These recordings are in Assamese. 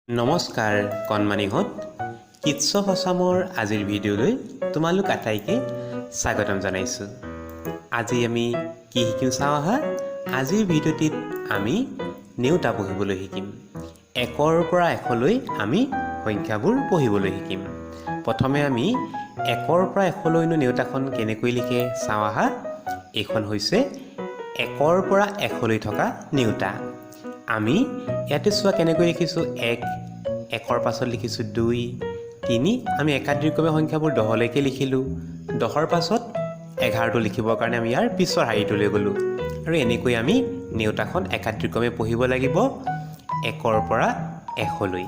নমস্কাৰ কণমানিহঁত, কিডছ অফ আছামৰ আজিৰ ভিডিঅ'লৈ তোমালোক আটাইকে স্বাগতম জনাইছোঁ। আজি আমি কি শিকিম চাওঁ আহা। আজিৰ ভিডিঅ'টিত আমি নেওতা পঢ়িবলৈ শিকিম। 1ৰ পৰা 100লৈ আমি সংখ্যাবোৰ পঢ়িবলৈ শিকিম। প্ৰথমে আমি 1ৰ পৰা 100লৈনো নেওতাখন কেনেকৈ লিখে চাওঁ আহা। এইখন হৈছে 1ৰ পৰা 100লৈ থকা নেওতা। আমি ইয়াতে চোৱা কেনেকৈ লিখিছোঁ। এক, একৰ পাছত লিখিছোঁ দুই, তিনি। আমি একাদিক্ৰমে সংখ্যাবোৰ 10লৈকে লিখিলোঁ। 10ৰ পাছত 11টো লিখিবৰ কাৰণে আমি ইয়াৰ পিছৰ শাৰীটোলৈ গ'লোঁ আৰু এনেকৈ আমি নেওতাখন একাদিক্ৰমে পঢ়িব লাগিব 1ৰ পৰা 100লৈ।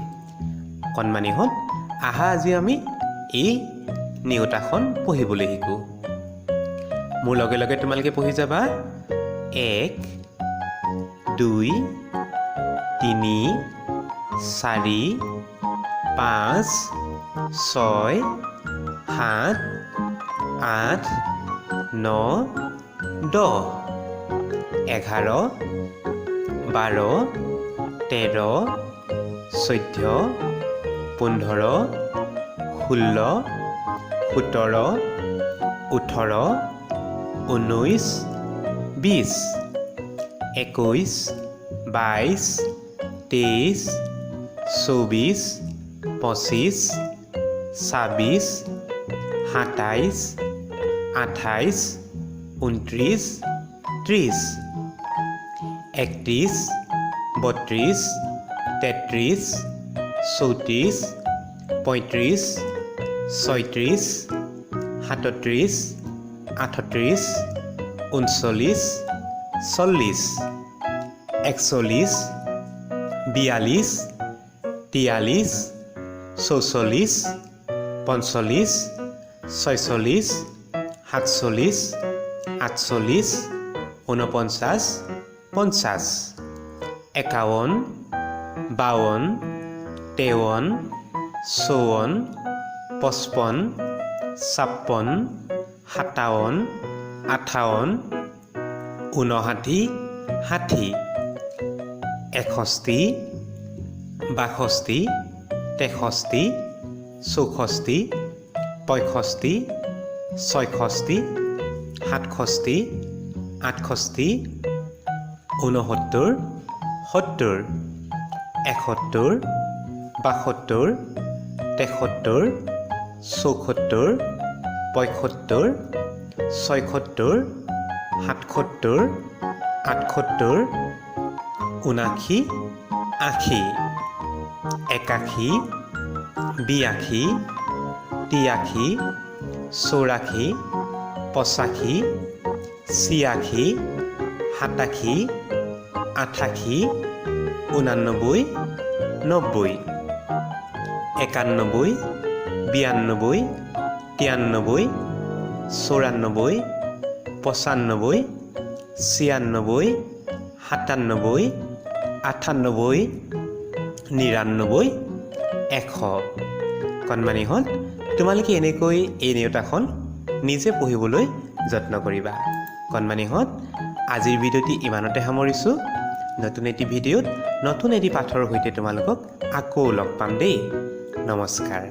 কণমানিহঁত, আহা আজি আমি এই নেওতাখন পঢ়িবলৈ শিকোঁ। মোৰ লগে লগে তোমালোকে পঢ়ি যাবা। এক, দুই, তিনি, চাৰি, পাঁচ, ছয়, সাত, আঠ, ন, 10, 11, 12, 13, 14, 15, 16, 17, 18, 19, 20, 21, 22, 23, 24, 25, 26, 27, 28, 29, 30, 31, 32, 33, 34, 35, 36, 37, 38, 39, 40, 41, 42, 43, 44, 45, 46, 47, 48, 49, 50, 51, 52, 53, 54, 56, 57, 58, 59, 60, 61, 62, 63, 64, 65, 66, 67, 68, 69, 70, 71, 72, 73, 74, 75, 76, 77, 78, 79, 80, 81, 82, 83, 84, 85, 86, 87, 88, 89, 90, 91, 92, 93, 94, 95, 96, 97, 98, 99, 100। কণমানিহঁত, তোমালোকে এনেকৈ এই নেওতাখন নিজে পঢ়িবলৈ যত্ন কৰিবা। কণমানিহঁত, আজিৰ ভিডিঅ'টি ইমানতে সামৰিছোঁ। নতুন এটি ভিডিঅ'ত নতুন এটি পাঠৰ সৈতে তোমালোকক আকৌ লগ পাম দেই। নমস্কাৰ।